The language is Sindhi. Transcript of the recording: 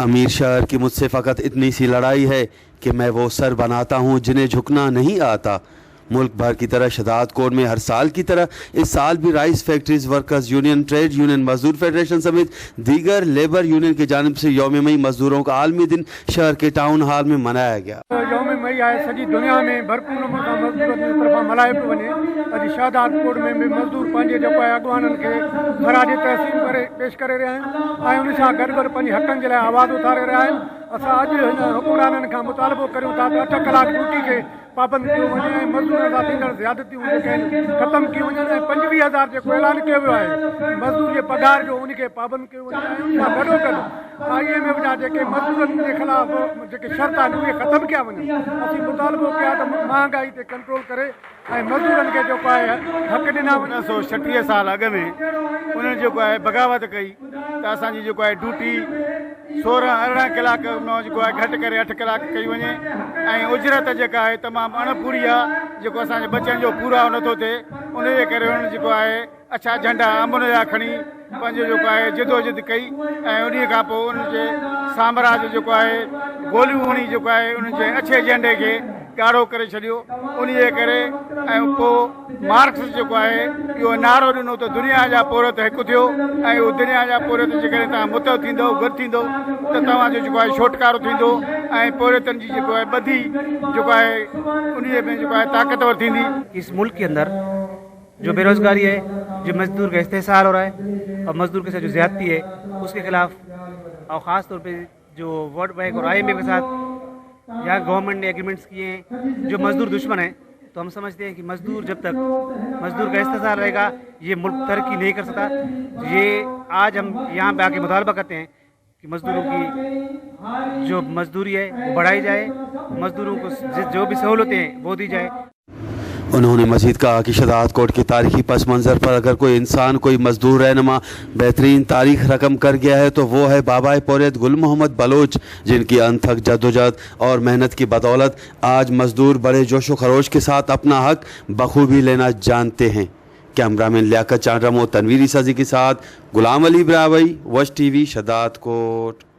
अमीर शहर की मुझसे फ़कत इतनी सी लड़ाई है कि मैं वो सर बनाता हूँ जिन्हें झुकना नहीं आता। मुल्क भर की तरह शहदादकोट में हर साल की तरह इस साल भी rice factories workers union, trade union, मजदूर फेडरेशन समेत दीगर लेबर यूनियन की जानिब से यौम मई मजदूरों का आलमी दिन शहर के टाउन हॉल में मनाया गया। यौम मई आहे सॼी दुनिया में भरपूर नमूने सां मज़दूरनि जे तरफ़ां मल्हायो पियो वञे। अॼु शहदादकोट में बि मज़दूर पंहिंजे जेको आहे अॻवाननि खे ख़राज तहसीन करे पेश करे रहिया आहिनि ऐं उन सां गॾु गॾु पंहिंजे हक़नि जे लाइ आवाज़ उथारे रहिया आहिनि। असां अॼु हिन हुकुमराननि खां मुतालिबो करियूं था त अठ ڪلاڪ ڊيوٽي کي پابند ڪيو وڃي ۽ مزدورن سان ٿيندڙ زيادتيون جيڪي آهن ختم ڪيون وڃن ۽ 25 هزار جيڪو اعلان ڪيو ويو آهي مزدور جي پگهار جو ان کي پابند ڪيو وڃي ۽ ان سان گڏوگڏ I M F جا جيڪي مزدورن جي خلاف جيڪي شرط آهن اهي ختم ڪيا وڃن. اسين مطالبو ڪيا ته مهانگائي تي ڪنٽرول ڪري ۽ مزدورن کي جيڪو آهي حق ڏنا وڃن. 1936 سال اڳ ۾ انهن جيڪو آهي بغاوت ڪئي ته اسان جي جيڪو آهي ڊيوٽي 16 18 ڪلاڪ مان جيڪو آهي گهٽ ڪري اٺ ڪلاڪ ڪئي وڃي ۽ اجرت جيڪا آهي تمام اڻ پوري آهي جيڪو اسان جي ٻچن جو پورائو نٿو ٿئي ان جي ڪري انهن جيڪو آهي اڇا جهنڊا امن جا کڻي پنهنجو جيڪو آهي جدوجھد ڪئي ۽ انهي کان پوء انهن جي سامراج جيڪو آهي گوليون هڻي جيڪو آهي انهن جي اڇي جهنڊي کي ڳاڙهو ڪري ڇڏيو انهي ڪري ۽ پوء مارڪس جيڪو آهي اهو نعرو ڏنو ته دنيا جا پورهيت هڪ ٿيو ۽ اهو دنيا جا پورهيت جيڪڏهن توهان متحد ٿيندو گڏ ٿيندو ته توهان جو جيڪو آهي ڇوٽڪارو ٿيندو ۽ پورهيتن جي جيڪو آهي ٻڌي جيڪو آهي انهي ۾ جيڪو آهي طاقتور ٿيندي. اس ملڪ ڪي اندر جو بيروزگاري هي جو مزدور کا استحصال هو رها هي اور مزدور کے ساتھ جو زيادتي هي اس کے خلاف اور خاص طور پي جو ورلڊ بينڪ اور I am F کے ساتھ يهان گورنمينٽ ني ايگريمينٽس ڪيي هين جو مزدور دشمن هين تو هم سمجهتي هين ڪي مزدور جب تڪ مزدور کا استحصال رهي گا يه ملڪ ترقي نهين ڪر سڪتا يه آج هم يهان پي آ ڪي مطالبه ڪرتي هين ڪي مزدورون ڪي جو مزدوري هي وو بڙهائي جائي مزدورون ڪو جو ڀي سهولتين هين وو the جائي. انهون ني مزيد ڪها ڪي شھداد ڪوٽ ڪي تاريخي پس منظر پر اگر ڪوئي انسان ڪوئي مزدور رهنما بهترين تاريخ رقم ڪر گيا هي تو وو هي بابائي پورهيت گل محمد بلوچ جن ڪي انٿڪ جدوجهد اور محنت ڪي بدولت آج مزدور بڙي جوش و خروش ڪي ساٿ اپنا حق بخوبي لينا جانتي هين ڪيمرا مين لياقت چانڊرمو تنوير عيسيٰ زي ڪي ساٿ غلام علي براهوئي وش ٽي وي شھداد ڪوٽ.